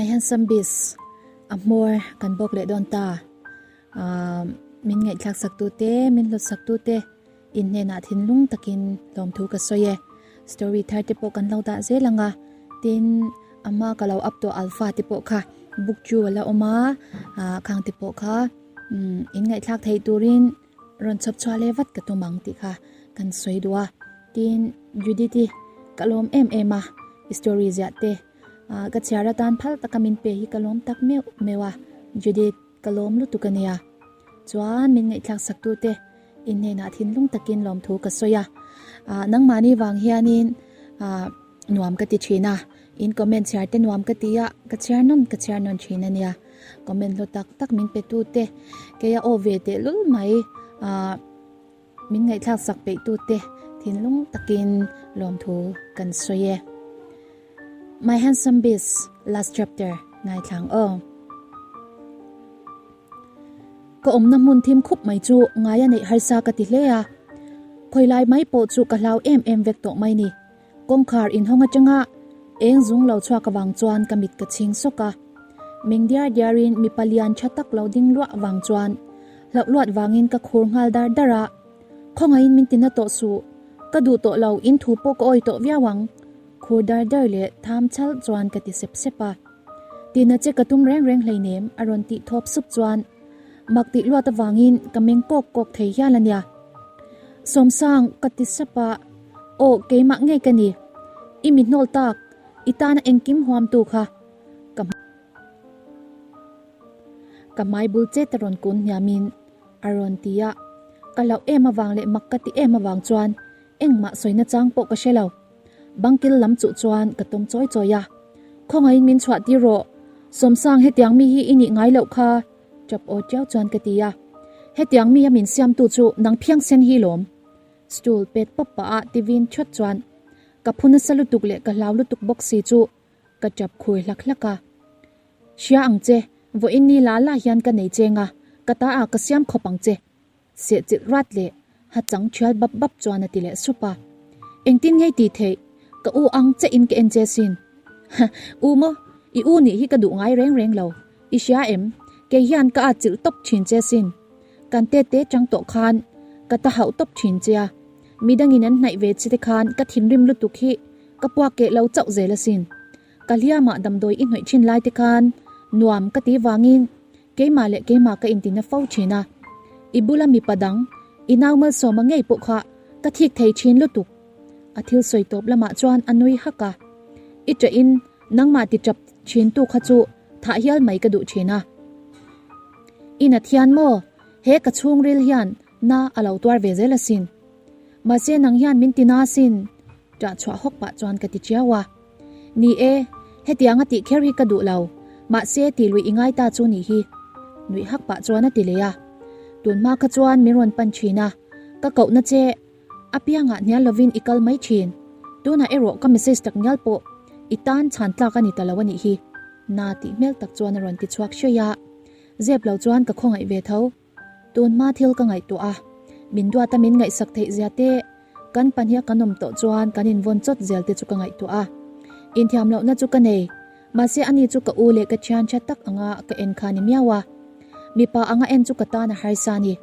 My handsome beast a hmawr kan bawk leh dawn ta. Ahh min ngaihthlak sak tu te, min hlut sak tu te in hnenah thinlung takin lawmthu ka sawi e. Story thar te pawh kan lo dah zel ang a, tin a hma ka lo up tawh alpha te pawh kha book chu a la awm a, ahh khang te pawh kha umm in ngaihthlak theih turin rawn chhawp chhuah leh vat ka tum ang tih kha kan sawi duh a. Tin Judith i ka lawm em em a, story ziah te ah ka chhiar atan phal taka min pe hi ka lawm tak meuh meuh a, Judith. Ka lawm lutuk a nia. Chuan min ngaihthlak sak tute in hnenah thinlung takin lawmthu ka sawi a. Ah nangmahni vang hianin ah nuam ka ti thin a, in comment chhiar te nuam ka ti a, ka chhiar nawn ka chhiar nawn thin a nia. Comment hlu tak tak min pe tute keia aw ve tehlul mai ah min ngaihthlak sak peih tute thinlung takin lawmthu kan sawi e. My Handsome Beast last chapter ngaithlang aw. Ka awmna hmun thim khup mai chu ngai a neih harsa ka ti hle a, khawilai mai pawh chu ka hlau em em vek tawh mai ni. Kawngkhar inhawng atanga eng zung lo chhuak avang chuan ka mit ka chhing sawk a. Meng diar diarin mipa lian tha tak lo ding luah vang chuan hlauh luat vangin ka khur nghal dar dar a, Khawngaihin min tina tawh suh, ka duh tawh lo, in thu pawh ka awi tawh viau ang. Khur dar dar leh tham chal chuan ka ti sep sep a. Tina che ka tum reng reng hleinem a rawn tih thawp sup chuan mak tih luat avangin ka meng kawk kawk thei hial a nia. Sawmsang ka ti sap a, aw keimah ngei ka ni. I mi hnawl tak, i tana engkim huam tu kha ka Ka hmai bul chet a rawn kun hniamin a rawn ti a, ka hlauh em avang leh mak ka ti em avang chuan engmah sawina chang pawh ka hre lo. Bangkil lam chuh chuan ka tum chawi chawi a, Khawngaihin min chhuah tir rawh, Sawmsang hetiang mi hi i nih ngai loh kha, tap aw tiau chuan ka ti a. Hetiang mi a min siamtu chu nang phiang sen hi lawm. Stool pet pawp pah a ti vin thawt chuan ka phu nasa lutuk leh ka hlau lutuk bawk si chu ka tap khui hlak hlak a. Hria ang che, vawiin ni la la hian ka nei cheng a, ka ta ah ka siam khawp ang che. Sehchilh rat leh ha chang thial bap bap chuan a ti leh sup a. Engtin ngei tih theih? Ka u ang che in ka en che sin. Ha, u maw? I u nih hi ka duh ngai reng reng lo. I hria em? Kei hian ka atchilh tawp thin che sin. Kan te te chang tawh khan ka ta hauh tawp thin che a. Midangin an hnaih ve che te khan ka thinrim lutuk hi ka puak keh lo chauh zel asin. Ka hliamah damdawi i hnawih thin lai te khan nuam ka ti vangin Keimah leh keimah ka intina fo thin a, i bula mipa dang, i nau malsawma ngei pawh kha ka thik thei thin lutuk. A thil sawi tawp lamah chuan a nui hak a, I ṭahin nangmah ti ṭap thintu kha chu thah hial mai ka duh thin a. I nat hian maw, he ka chhungril hian na a lo tuar ve zel asin. Mahse nang hian min ti na asin, ṭah chhuah hawk pah chuan ka ti chiau a. Ni e, hetianga tih kher hi ka duh lo, mahse tih luih i ngai ta chu nih hi. Nuih hak pah chuan a ti leh a. Tun hma kha chuan min rawn pan thin a, ka kohna che apiangah hnial lovin i kal mai thin. Tunah erawh ka message tak ngial pawh i tan chhan tlak a ni ta lo a nih hi. Na tih hmel tak chuan a rawn ti chhuak hruai a. Zep lo chuan ka khawngaih ve tho. Tun hma thil ka ngaihtuah a, min duata min ngaihsak theih zia te, kan pahniha kan awm tawh chuan kan invawn chawt zel te chu ka ngaihtuah a. Inthiam lohna chu ka nei, mahse ani chu ka u leh ka thian tha tak anga ka en kha ni miau a. Mipa anga en chu ka tan a harsa a ni.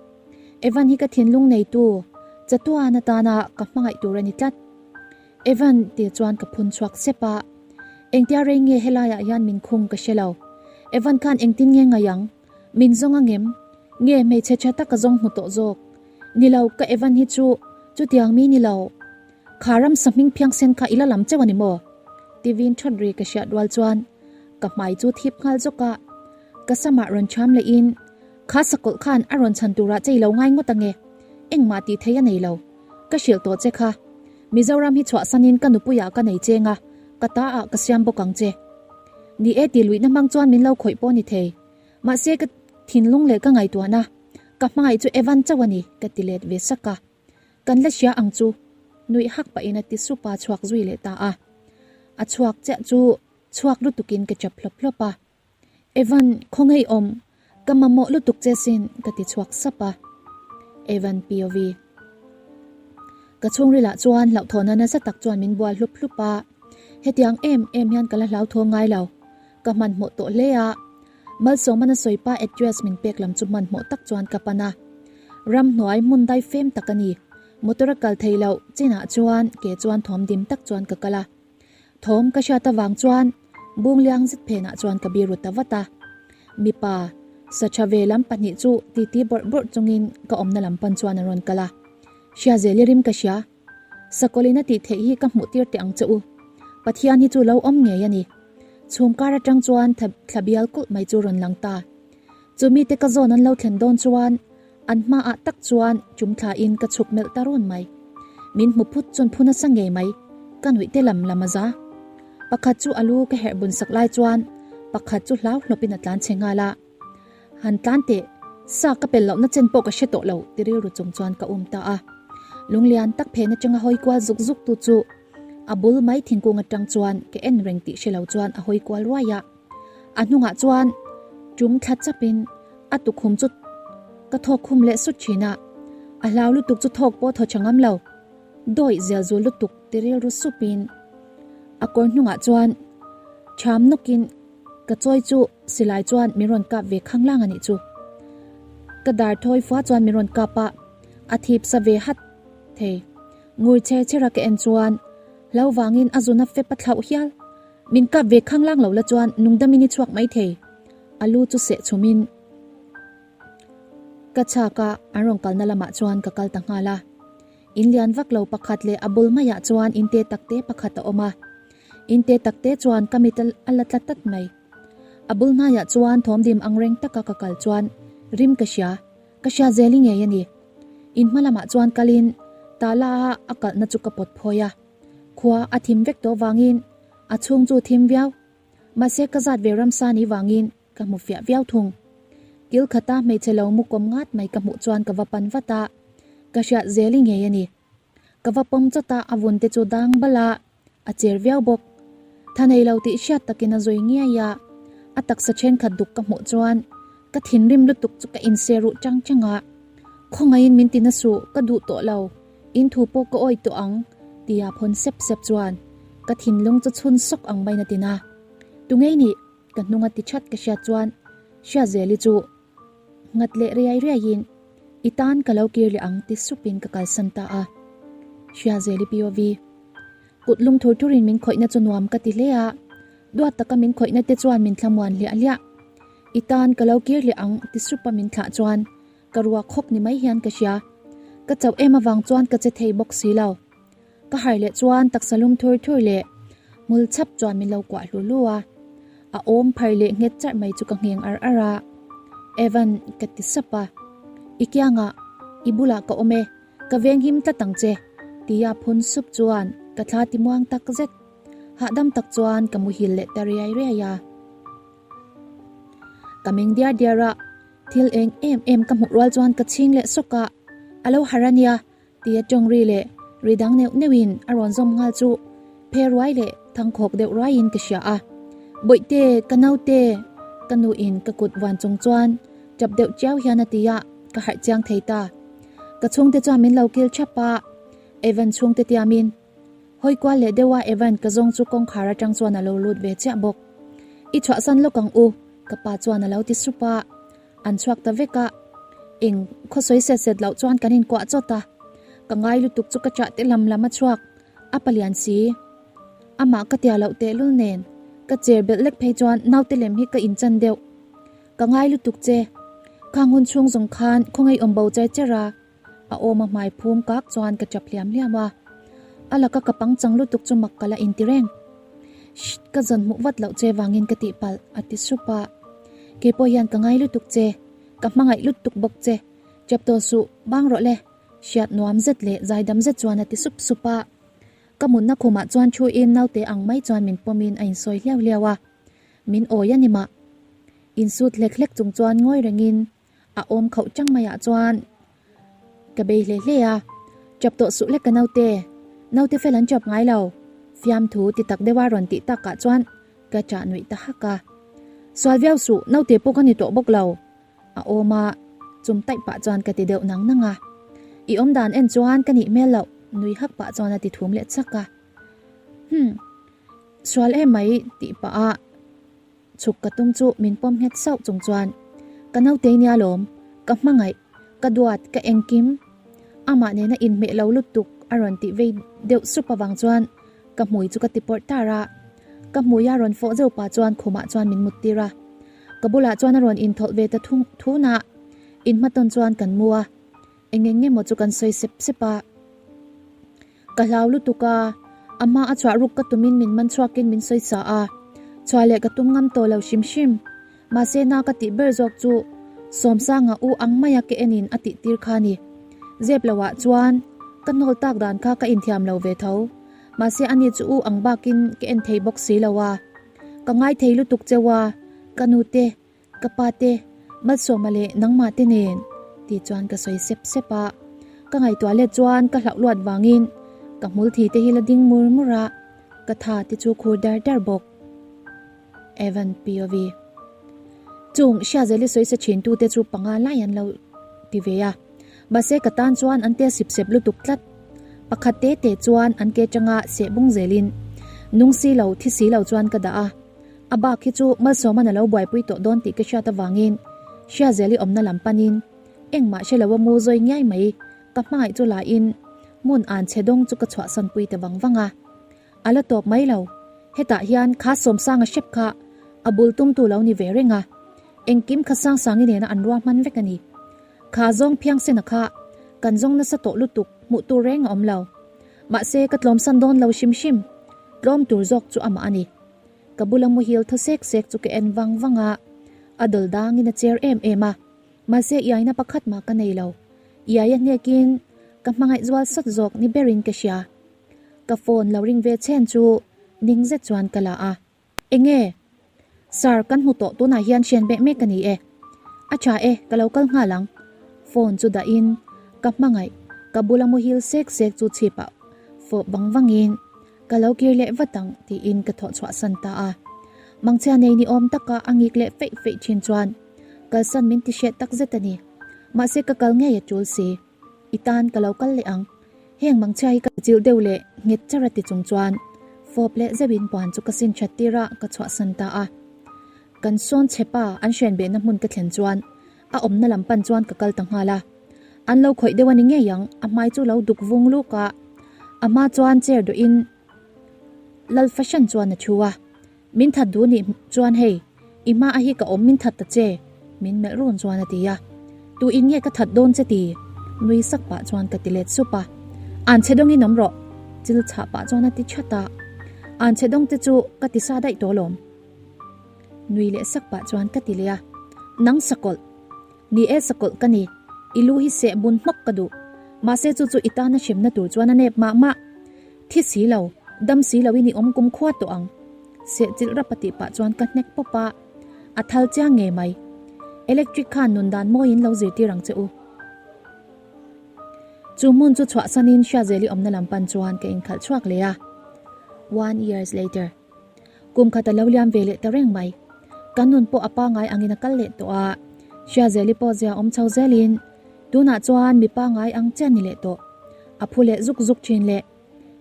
Evan hi ka thinlung neitu, chatuan atana ka hmangaih tur a ni tlat. Evan tih chuan ka phun chhuak sep a, engtia rei nge helaiah hian min khung ka hre lo. Evan khan engtin nge ngaih ang? Min zawng a ngem? Nge hmeichhe tha tak a zawng hmu tawh zawk? Ni lo, ka Evan hi chu chutiang mi ni lo. Kha ramsa hming phiangsen kha i la lam cheu a ni maw? Tivin that ri ka hriat rual chuan ka hmai chu thip nghal zawk a. Ka samah rawn cham leh in, Kha sakawlh khan a rawn chhan turah che i lo ngai ngawt ange? Engmah tih thei a nei lo. Ka hrilh tawh che kha. Mizoram hi chhuahsanin ka nupuiah ka nei cheng a, ka ta ah ka siam bawk ang che. Ni e tih luihna hmang chuan min lo khawih pawh ni thei. Mahse ka thinlung leh ka ngaihtuahna, ka hmangaih chu Evan chauh a ni ka ti let ve sak a. Kan la hria ang chu nuih hak pahin a ti sup a chhuak zui leh ta a. A chhuak chiah chu chhuak lutukin ka chap hlawp hlawp a. Evan, khawngaih awm, ka mamawh lutuk che sin ka ti chhuak sap a. Evan POV. Ka chhungrilah chuan hlauhthawhna nasa tak chuan min bual hlup hlup a. Hetiang em em hian ka la hlauthawng ngai lo. Ka hmanhmawh tawh hle a, Malsawmana sawipa address min pek lam chu hmanhmawh tak chuan ka pan a. Ramhnuai hmun dai fem tak a ni. Motor a kal thei loh chinah chuan ke chuan thawm dim tak chuan ka kal a. Thawm ka hriat avang chuan bung liang zet phenah chuan ka biru ta vat a. Mipa sa tha ve lam pahnih chu titi bawrh bawrh chungin ka awmna lam pan chuan a rawn kal a. Hria zel i rim ka hria. Sakawlin a tih theih hi ka hmuh tir teh ang che u. Pathian hi chu lo awm ngei a ni. Chhum kar atang chuan thla bial kulh mai chu rawn lang ta. Chu mite ka zawn an lo thlen dawn chuan an hmaah tak chuan chum thlain ka chhuk melh ta run mai. Min hmu phut chuan phu nasa ngei mai. Ka nuih te lam lam a za. Pakhat chu a lu ka herh bun sak lai chuan pakhat chu hlau hlawpin a tlan chhe nghal a. Han tlan teh, sa ka pel lohna chen pawh ka hre tawh lo ti rilru chung chuan ka um ta a. Lunglian tak phen atanga hawi kual zuk zuk tu chu a bul mai thingkung atang chuan ka en reng tih hre lo chuan a hawi kual ruai a. A hnungah chuan tum thla chapin a tukhum chu ka thawk khum leh sut thin a. A hlau lutuk chu thawk pawh thaw tha ngam lo. Dawih zel zul lutuk ti rilru supin a kawr hnungah chuan cham nawkin Ka chawi chu silai chuan min rawn kap ve khanglang a nih chu. Ka dar thawi fua chuan min rawn kap a, a thip sa ve hat thei. Ngur chher chher a ka en chuan hlo vangin a zun a fep a thlauh hial. Min kap ve khanglang lo la chuan nungdamin i chhuak mai thei. A lu chu seh chhumin ka chhak a, an rawn kalna lamah chuan ka kal ta nghal a. In lian vak lo pakhat leh a bul maiah chuan in te takte pakhat a awm a. In te takte chuan ka mit a la tla tlat mai. A bul hnaiah chuan thawmdim ang reng taka ka kal chuan rim ka hria, ka hria zel i ngei a ni. In hma lamah chuan kalin tala a a kalhna chu ka pawt phawi a. Khua a thim vek tawh vangin a chhung chu thim viau. Mahse ka zat ve ramsa ni vangin Ka hmu fiah viau thung. Kil khata hmeichhe lo mu kawm ngat mai ka hmuh chuan ka va pan vat a, ka hriat zel i ngei a ni. Ka va pawm chawt a, a vun te chu dang bal a, a cher viau bawk. Tha nei lo tih hriat takin a zui ngiai a, a taksa thenkhat duk ka hmuh chuan ka thinrim lutuk chu ka inse ruh chang chang a, Khawngaihin min ti na suh, ka duh tawh lo, in thu pawh ka awih tawh ang, tia phawn sep sep chuan ka thinlung chu chhun sawk ang maiin a tin a. Tungei nih? Ka hnung a ti that ka hriat chuan Hriatzeli chu nghat leh riai riaiin i tan ka lo kir leh ang ti supin ka kalsan ta a. Hriatzeli POV. Kut lung thur thurin min khawihna chu nuam ka ti hle a, duat taka min khawihna te chuan min thlamuan hliah hliah. I tan ka lo kir leh ang ti supa min thlah chuan ka ruak hawk ni mai hian ka hria. Ka chauh em avang chuan ka che thei bawk si lo. Ka harh leh chuan taksa lum thur thur leh hmul chhap chuan min lo kuah hlu hlu a, a awm phar leh nghet charh mai chu ka ngheng ar ar a. Evan ka ti sap a, I kiangah i bulah ka awm e, ka veng him tlat ang che tia phun sup chuan ka thla ti muang tak zet. Hahdam tak chuan ka muhil leh ta riai riai a. Ka meng diar diar a, thil eng em em ka hmuh rual chuan ka chhing leh sawk a, a lo harh a nia Tia tawng ri leh ri dang neuh neuhin a rawn zawm nghal chu phe ruai leh thangkhawk deuh ruaiin ka hria a. Bawihte, ka naute, ka nuin ka kut vuan chung chuan tap deuh chiau hian a ti a, ka harh chiang thei ta. Ka chhungte chuan min lo kil thap a, Evan chhungte tiamin hawi kual leh deuh a Evan ka zawng chu kawngkhar atang chuan a lo lut ve chiah bawk. I chhuahsan lawk ang u, ka pa chuan a lo ti sup a. An chhuak ta vek a, eng khaw sawi set set loh chuan kan inkuah chawt a, ka ngai lutuk chu ka chah te lam lam a chhuak, a palian si. Amah ka tia loh tehlul nen, ka cher belh lek phei chuan naute lem hi ka inchan deuh. Ka ngai lutuk che, khang hun chhung zawng khan khawngaih awm bo cher cher a, a awm a hmai phum kak chuan ka chap hliam hliam a, a laka ka pangchang lutuk chu mak ka la inti reng. Shh, ka zawn hmuh vat loh che vangin ka tihpalh, a ti sup a. Kei pawh hian ka ngai lutuk che, ka hmangaih lutuk bawk che. Chap tawh suh, bang rawh le, hriat nuam zet leh zaidam zet chuan a ti sup sup a. Ka mutna khumah chuan thu in naute ang mai chuan min pawmin a insawi hliau hliau a. Min awi a ni mah. Insut hlek hlek chung chuan ngawi rengin A awm khauh chang maiah chuan ka bei hle hle a, chap tawh suh lek ka naute, naute fel an chap ngai lo, fiamthu ti tak deuha rawn tih takah chuan ka chah nuih ta hak a. Sual viau suh, naute pawh ka ni tawh bawk lo, a awm a chum taih pah chuan ka ti deuh nang nang a. I awm dan en chuan ka nih hmel loh, nui hak pah chuan a ti thum leh chak a. Hum, sual em mai tih pah a. Chhuk ka tum chu min pawm nghet sauh chung chuan ka naute nia lawm, ka hmangaih, ka duat, ka engkim. Amah nena inhmeh lo lutuk a rawn tih vei deuh sup avang chuan ka hmui chu ka ti pawrh tar a. Ka hmuia rawn fawh zeuh pah chuan khumah chuan min mut tir a. Ka bulah chuan a rawn inthawlh ve ta thung thun a, inhmatawn chuan kan mu a. Eng eng nge maw chu kan sawi sep sep a. Ka hlau lutuk a, a hma a chhuah ruk ka tumin min man chhuakin min sawi sa a, chhuah leh ka tum ngam tawh lo hrim hrim. Mahse na ka tih ber zawk chu Sawmsanga u ang maia ke enin a tih tir kha ni. Zep lo ah chuan ka hnawl tak dan kha ka inthiam lo ve tho. Mahse ani chu u ang bakin ka en thei bawk si lo a. Ka ngai thei lutuk cheu a, ka nute Ka pa te, Malsawma leh nangmah te nen tih chuan ka sawi sep sep a. Ka ngaihtuah let chuan ka hlauh luat vangin ka hmul thi te hi la ding mur mur a, ka tha te chu khur dar dar bawk. Evan POV. Chung Hriazeli sawi sa thin tu te chu panga lai an lo ti ve a. Mahse ka tan chuan an tel sip sep lutuk tlat. Pakhat te te chuan an ke tanga seh bung zelin nung si lo thi si lo chuan ka dah a. A bak hi chu Malsawman a lo buaipui tawh dawn tih ka hriat avangin Hriazeli awmna lam panin engmah hre lo a mu zawi ngiai mai ka hmangaih chu lain hmun an chhe dawng chu ka chhuahsan pui ta vang vang a. A la tawp mai lo, hetah hian kha Sawmsanga hrep kha a bul tumtu lo ni ve reng a, engkim kha Sangsangi nena an ruahman vek a ni. Kha zawng phiangsena kha kan zawng nasa tawh lutuk hmuh tur reng a awm lo. Mahse ka tlawmsan dawn lo hrim hrim, tlawm tur zawk chu amah a ni. Ka bula muhil thaw sek sek chu ka en vang vang a, a dawl dangin a cher em em a, mahse iaina pakhat mah ka nei lo. Iai a hnekin ka hmangaih zual sawt zawk ni berin ka hria. Ka phone lo ring ve chhen chu ning zet chuan ka la a. Enge? Sir, kan hmu tawh tunah hian hrian beh mek ka ni e. A tha e, ka lo kal nghal ang. Phone chu dahin ka hmangaih, ka bula muhil sek sek chu chhipah fawp vang vangin Ka lo kir leh vat ang tiin ka thawh chhuah san ta a. Mangchhia nei ni awm taka a ngik leh feih feih thin chuan kalsan min ti hreh tak zet a ni. Mahse ka kal ngei a tul si. I tan ka lo kal leh ang. Heng mangchhia hi ka chilh deuh leh nghet char a ti chung chuan fawp leh zeuhin puan chu ka sin that tir a ka chhuah san ta a. Kan sawn chhe pa an hrian behna hmun ka thlen chuan a awmna lam pan chuan ka kal ta nghal a. An lo khawih deuh a ni ngei ang, a hmai chu lo duk vung luk a, a hma chuan chair dawhin Lal fashion chuan a thu a, Min that duh nih chuan hei, i hma a hi ka awm min that ta che, min melh run chuan a ti a, Tu in nge ka that dawn che ti? Nui sak pah chuan ka ti let sup a, An chhe dawngin awm rawh, chil chhah pah chuan a ti that a, An chhe dawng te chu ka ti sa daih tawh alawm. Nui leh sak pah chuan ka ti leh a, Nang sakawlh. Ni e sakawlh ka ni, i lu hi seh bun hmawk ka duh. Mahse chu chu i tana hremna tur chuan a nep mah mah. Thi si lo, dam si loin i awm kum khua tawh ang. Seh chilh rap a tih pah chuan ka hnek pawp a, a thal chiang ngei mai. Electric khan nun dan mawiin lo zirtir ang che u. Chu hmun chu chhuahsanin Hriazeli awmna lam pan chuan ka inkhalh chhuak leh a. One years later. Kum khat a lo liam ve leh ta reng mai. Kan nun pawh a pangai angin a kal leh tawh a, Hriazeli pawh zia awm chho zelin tunah chuan mi pangai ang chiah ni leh tawh. A phu leh zuk zuk thin leh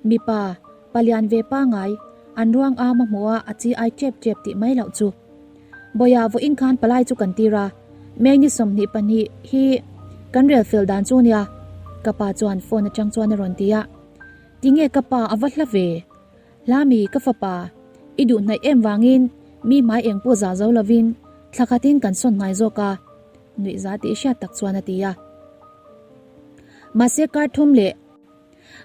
mipa palian ve pangai an ruang am a hmuh a a chi ai tep tep tih mai loh chu. Bawia vawiin khan palai chu kan tir a, May ni 22 hi kan rel fel dan chu nia ka pa chuan phone atang chuan a rawn ti a. Tinge ka pa a va hla ve? Hlami, ka fapa, i duh hnaih em vangin mi hmai eng pawh zah zo lovin thla khatin kan sawn hnai zawk a, nuih za tih hriat tak chuan a ti a. Mahse kar thum leh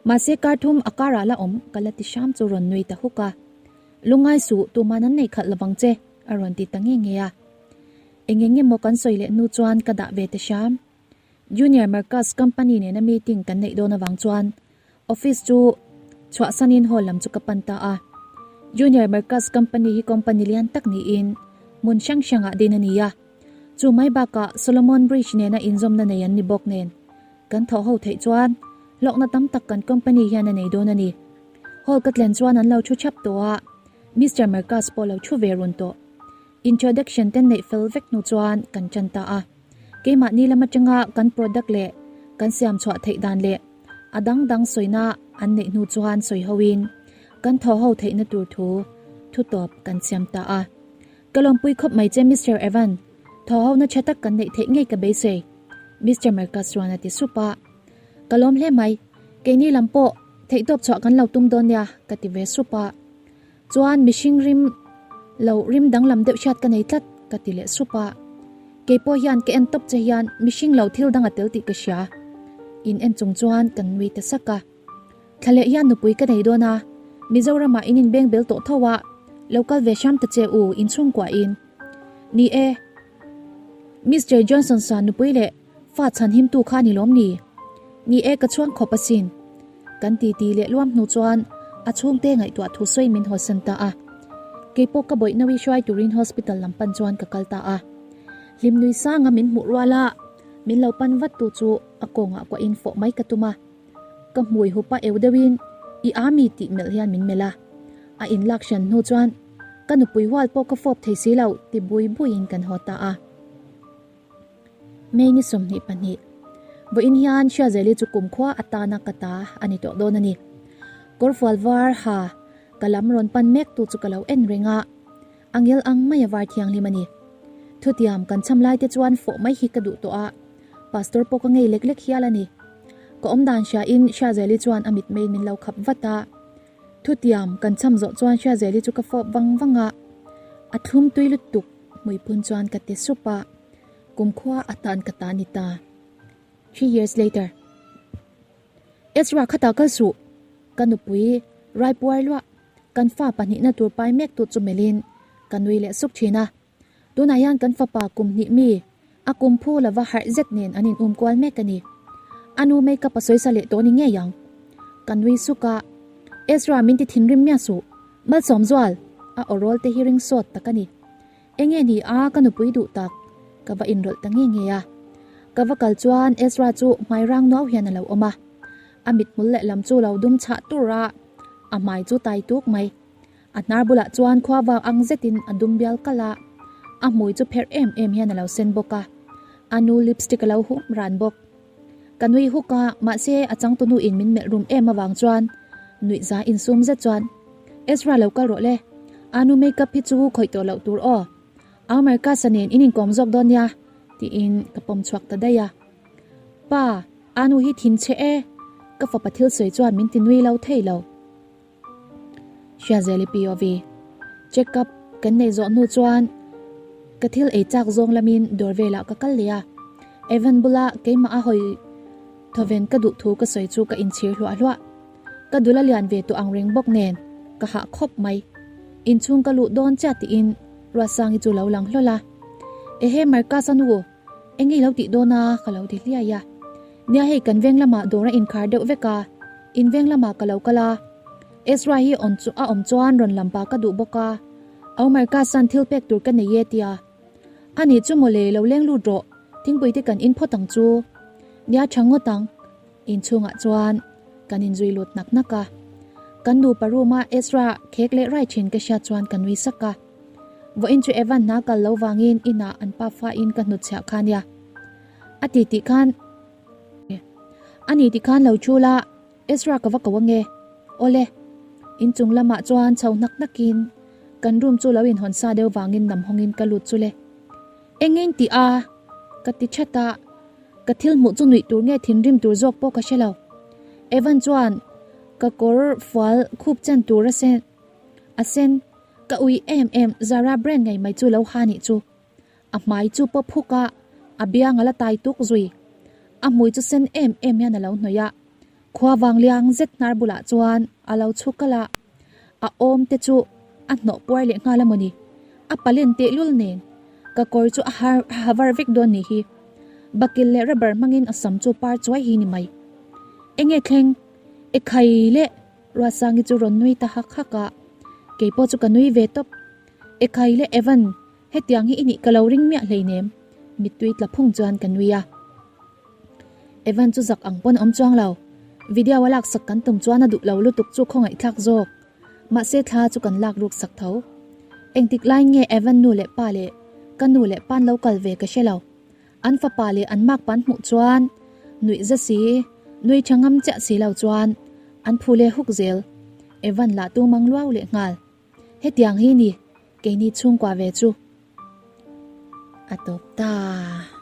Mahse kar thum a karah la awm ka la ti hram chu rawn nui ta huk a. Lungngai suh, tuman an neih khalh lovang che, a rawn ti ta nge nge a. Eng eng emaw kan sawi leh hnu chuan ka dah ve ta hram. Junior Marcus company nena meeting kan neih dawn avang chuan Office chu chhuahsanin hall lam chu ka pan ta a. Junior Marcus Company hi company lian tak niin hmun hrang hrangah din a ni a. Chu mai bakah Solomon Bridge nena inzawmna nei an ni bawk nen kan thawh ho theih chuan hlawkna tam tak kan company hian a nei dawn a ni. Hall ka tlen chuan an lo thu thap tawh a, Mister Marcus pawh lo thu ve run tawh. Introduction te neih fel vek hnu chuan kan tan ta a. Keimahni lam atanga kan product leh kan siam chhuah theih dan leh a dang dang sawina an neih hnu chuan sawi hoin kan thaw ho theihna tur thu thu tawp kan siam ta a. Ka lawmpui khawp mai che Mister Evan, thaw ho na tha tak kan neih theih ngei ka beisei Mister Marcus chuan a ti sup a. Ka lawm hle mai, keini lam pawh theihtawp chhuah kan lo tum dawn nia ka ti ve sup a. Chuan mihring rim lo rim danglam deuh hriat ka nei tlat ka ti leh sup a. Keipawh hian ka en tawp che hian mihring lo thil dang a tel tih ka hria. In en chung chuan kan nui ta sak a. Thla leh hian nupui ka nei dawn a, Mizoramah in inbeng bel tawh tho a, lo kal ve hram ta che u inchhungkuah in. Ni e, Mister Johnson sa nupui leh fa chhan himtu kha ni lawm ni? Ni e ka chhuang khawp asin. Kan titi leh luam hnu chuan a chhungte ngaihtuah thu sawi min hawsan ta a. Keipawh ka bawih nawi hruai turin hospital lam pan chuan ka kal ta a. Hlim nui sanga min hmuh rual a, min lo pan vat tu chu a kawngah kuahin fawh mai ka tum a. Ka hmui hupa eu deuhin i ami tih melh hian min melh a. A inlak hran hnu chuan ka nupui hual pawh ka fawp thei si lo ti bui buiin kan haw ta a. May ni 22, Vawiin hian Hriazeli chu kumkhua atana ka ta a ni tawh dawn a ni. Kawrfual var ha ka lam rawn pan mek tu chu ka lo en reng a, a ngel ang mai a var thianghlim a ni. Thutiam kan cham lai te chuan fawh mai hi ka duh tawh a, Pastor pawh ka ngei lek lek hial a ni. Ka awmdan hriain Hriazeli chuan a mitmei min lo khap vat a. Thutiam kan cham zawh chuan Hriazeli chu ka fawp vang vang a, a thlum tui lutuk. Hmuipun chuan ka ti sup a, kumkhua atan ka ta ni ta. Three years later. Ezra khatah kal suh! Ka nupui raipuar luah, kan fa pahnihna tur pai mek tu chu melhin ka nui leh suk thin a. Tunah hian kan fapa kum hnih mi, a kum phu lova harh zet nen an in um kual mek a ni. A nu makeup a sawisa leh tawh ni ngei ang. Ka nui suk a, Ezra min ti thinrim miah suh. Malsawmzual, a awrawl te hi ring sawt tak a ni. Enge ni a ka nupui duh tak? Ka va inrawlh ta nge nge a. Ka va kal chuan Ezra chu hmai rang nuau hian a lo awm a. A mithmul lehlam chu lo dum chhah tur a, a hmai chu tai tuk mai. A hnar bulah chuan khua vang ang zetin a dum bial kalh a, a hmui chu pherh em em hian a lo sen bawk a. A nu lipstick a lo hum ran bawk. Ka nui huk a, mahse a changtunu in min melh rum em avang chuan nuihza insum zet chuan, Ezra lo kal rawh le, Anu makeup hi chu khawih tawh loh tur aw, Au Marcus-a nen in inkawm zawk dawn nia, tiin ka pawm chhuak ta daih a. Pa, Anu hi thin chhe e, ka fapa thil sawi chuan min ti nui lo thei lo. Hriazeli POV. Check up kan nei zawh hnu chuan ka thil ei chak zawng lamin dawr velah ka kal leh a. Evan bula keimah a hawi thawven ka duh thu ka sawi chu ka inchhir hluah hluah. Ka dul a lian ve tawh ang reng bawk nen ka hah khawp mai. Inchhung ka luh dawn chiah tiin Ruatsangi chu lo lang hlawl a. Ehe Marcus a nu! Eng nge i lo tih dawn a? ka lo ti hliai a. Nia hei kan veng lamah dawr a inkhar deuh vek a, in veng lamah ka lo kal a. Ezra hi awn chu a awm chuan rawn lam pah ka duh bawk a, Omar ka san thil pek tur ka nei e tia. Ani chu mawle lo leng lut rawh, thingpui te kan in phawt ang chu. Nia tha ngawt ang. Inchhungah chuan kan inzui lut nak nak a. Kan nupa room a Ezra khek leh rai thin ka hriat chuan ka nui sak a. Vawiin chu Evan hna kal lo vangin inah an pa fa in ka hnutchhiah kha nia. A ti tih khan A ni tih khan lo chul a, Ezra ka va ko ange. Awle. Inchung lamah chuan chho hnak hnakin kan room chu lo inhawn sa deuh vangin nam hawngin ka lut chu le. Eng in tih a? Ka ti that a, ka thil hmuh chu nuih tur nge thinrim tur zawk pawh ka hre lo. Evan chuan ka kawr fual khup chen tur a sen a sen ka ui em em Zara brand ngei mai chu lo ha nih chu. A hmai chu pawp huk a, a biang a la tai tuk zui. A hmui chu sen em em hian a lo hnawih a, khua vang liang zet hnar bulah chuan a lo chhuk kalh a, a awm te chu a hnawh puar leh nghal a mawni. A palen tehlul nen ka kawr chu a har a ha var vek dawn nih hi. Bakil leh rubber hmangin a sam chu par chuai hi ni mai. Enge thleng? E khai leh! Ruatsangi chu rawn nui ta hak hak a, keipawh chu ka nui ve tawp. E khai leh Evan! Hetiang hi i nih ka lo ring miah hleinem, mittui tla phung chuan ka nui a. Evan chu zak ang pawn a awm chuang lo. Video a laksak kan tum chuan a duh lo lutuk chu khawngaihthlak zawk. Mahse thla chu kan lak ruk sak tho. Engtik laiin nge Evan nu leh pa leh ka nu leh pa'n lo kal ve ka hre lo. An fapa leh an mak pan hmuh chuan nuih za si, nui tha ngam chiah si lo chuan an phu leh huk zel. Evan lah tumang luau leh nghal. Hetiang hi ni, keini chhungkua ve chu. A tawp ta.